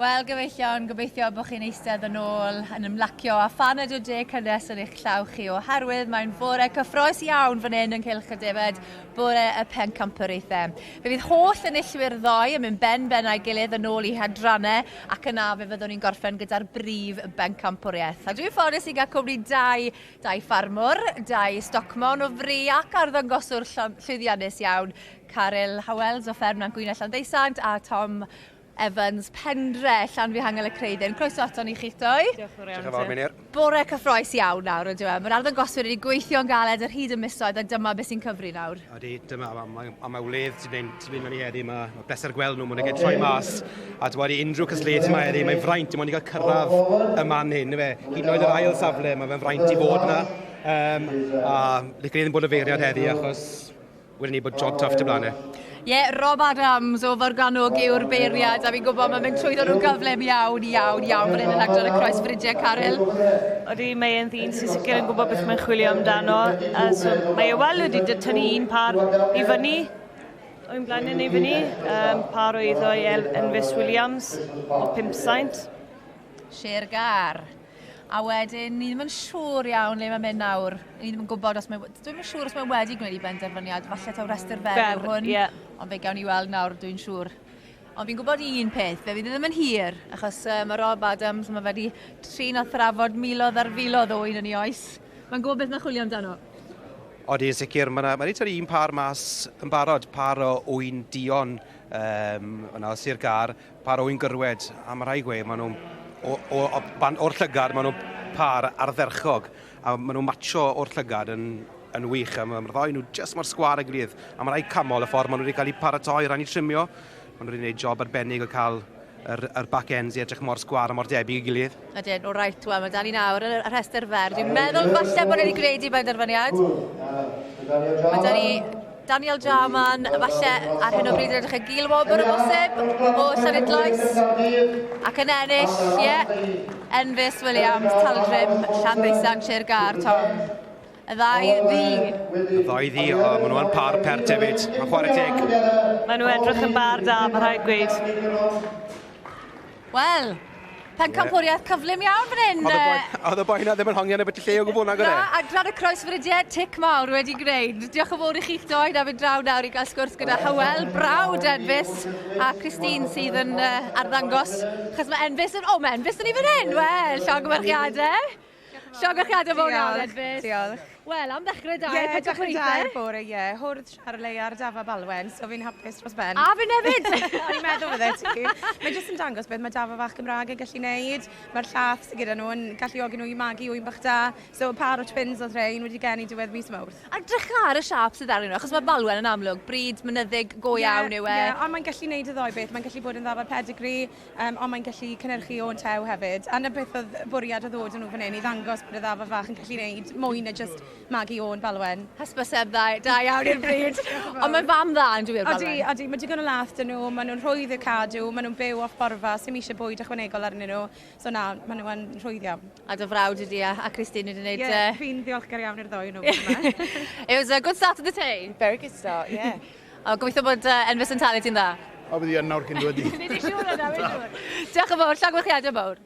Wel, gyfeillion, gobeithio bod chi'n eistedd yn ôl yn ymlacio a phaned o de cynnes yn eich llaw chi oherwydd mae'n fore cyffroes iawn fan hyn yn Cylch y Defaid, bore y pencampwriaethau. Fe fydd holl enillwyr ddoe yn mynd ben ben a'i gilydd yn ôl i hadrannau ac yna fe fyddwn ni'n gorffen gyda'r brif bencampwriaeth. A dwi'n ffodus i gael cwmni dau, dau ffarmwr, dau stocmon o fri ac arddangoswr llwyddiannus iawn, Caryl Howells o fferm Nantgwynau Llanddeusant a Tom Evans Pendre, Llanfihangel y Creuddyn. Croeso aton ni chi'ch doi. Diolch yn fawr iawn. Diolch yn fawr, Meinir. Bore cyffroes iawn nawr, ydyw e? Mae'r arddangoswyr wedi gweithio'n galed ar hyd y misoedd a dyma beth sy'n cyfri nawr. Ydy, dyma, a mae, a mae wledd sy'n mynd, sy'n mynd mewn i heddi, mae, mae bleser gweld nhw, mae'n cael troi mas, a dwi'n i unrhyw cystadleuaeth yma heddi, mae'n fraint, dim ond i gael cyrraedd y man hyn, fe. Hyd yn oed yr ail safle, mae fe'n fraint i fod yna. Um, a licen i ddim bod y feirniad heddi, achos Wedyn ni bod job tough dy blaen e. Ie, yeah, Rob Adams o Forgannwg yw'r beiriad, a fi'n gwybod mae'n mynd trwyddo nhw'n gyflym iawn, iawn, iawn, fan hyn yn adran y croes fridiau, Caryl. Odi, mae e'n ddyn sy'n sicr yn gwybod beth mae'n chwilio amdano. A so, mae e wel wedi tynnu un par i fyny, o'n blaen yn ei fyny, um, par o iddo i Enfys Williams o Pumsaint. Sir Gar. A wedyn, ni ddim yn siŵr iawn le mae'n mynd nawr. Ni ddim yn gwybod os mae... Dwi'n yn siŵr os mae wedi gwneud ei benderfyniad. Falle taw rhestr fer yw hwn. Yeah. Ond fe gawn ni weld nawr, dwi'n siŵr. Ond fi'n gwybod un peth, fe fydd e ddim yn hir, achos uh, mae Rob Adams, mae wedi trin a thrafod miloedd ar filoedd o un yn ei oes. Mae'n gwybod beth mae'n chwilio amdano. Odi, yn sicr. Mae yna wedi un par mas yn barod, par o ŵyn duon um, yna o Sir Gâr, Par o ŵyn gyrwed, a mae rhaid gweud, maen nhw'n, o, o, o, ban, o'r llygad, maen nhw'n par ardderchog, a maen nhw'n matcho o'r llygad yn, yn wych, a mae'r ddau nhw jyst mor sgwâr ag gilydd, a mae rhaid camol y ffordd maen nhw wedi cael eu paratoi rhan i trimio, maen nhw wedi gwneud job arbennig o cael yr, yr back ends i edrych mor sgwâr a mor debyg i gilydd. Ydyn, o reit, wel, mae da ni nawr yn y rhestr fer. Dwi'n meddwl falle bod ni wedi gwneud i benderfyniad. Mae da ni Daniel Jarman, falle ar hyn o bryd yn edrych yn gil wobr o bosib o Llanidloes. Ac yn ennill, ie, yeah, Enfys Williams, Taldrim, Llanddeisan, Sir Gâr, Tom. Y ddau ddu. Y ddau ddu, o, maen nhw'n par pert hefyd. Mae'n chwarae teg. Maen nhw edrych yn bar da, mae rhaid gweud. Wel, pencampwriaeth cyflym iawn fan hyn. Oedd y boi na ddim yn hongian y lle o gwbl nag oedd e? Na, adran y croesfridiau, tic mawr wedi gwneud. Diolch yn fawr i chi'ch doi, na fynd draw nawr i gael sgwrs gyda Hywel, brawd Enfys, a Christine sydd yn uh, arddangos. Achos mae Enfys yn... O, mae Enfys yn i fan hyn! Wel, llongyfarchiadau. Llongyfarchiadau fawr iawn, Enfys. Diolch. Wel, am ddechrau da i'r Ie, dechrau da i'r bore, ie. Hwrdd Charlie ar Dafa Balwen, so fi'n hapus dros ben. A fi'n hefyd! O'n i'n meddwl fydde ti. Mae jyst yn dangos beth mae Dafa fach Gymraeg yn gallu neud. Mae'r llath sydd gyda nhw yn galluogi nhw i magu ŵyn bach da. So par o twins oedd rhein wedi geni diwedd mis Mawrth. A drycha ar y siâp sydd arnyn nhw, achos mae Balwen yn amlwg, bryd mynyddig go iawn yw e. Ie, ond mae'n gallu neud y ddou beth. Mae'n gallu bod yn ddafad pedigree, Um, ond mae'n gallu cynhyrchu o'n tew hefyd. A 'na beth oedd bwriad o ddod â nhw fan hyn, i ddangos bod y ddafad fach yn gallu gwneud mwy na just magu o'n balwen. Hysbyseb dda, da iawn i'r bryd. Ond mae'n fam dda yn dwi o'r balwen. Odi, odi, mae digon o lath 'da nhw, maen nhw'n rhwydd i'w cadw, maen nhw'n byw off borfa, sy'm eisiau bwyd ychwanegol arnyn nhw. So na, maen nhw yn rhwydd iawn. A dy frawd ydi a, a Christine wedi gwneud... Ie, yeah, fi'n ddiolchgar iawn i'r ddou nhw. It was a good start to the day. Very good start, yeah. O, gobeithio bod uh, Enfys yn talu ti'n dda. O, bydd i yn nawr cyn dweud i. Ni di siŵr yna, fi'n siŵr. Diolch yn fawr, llongyfarchiadau mawr.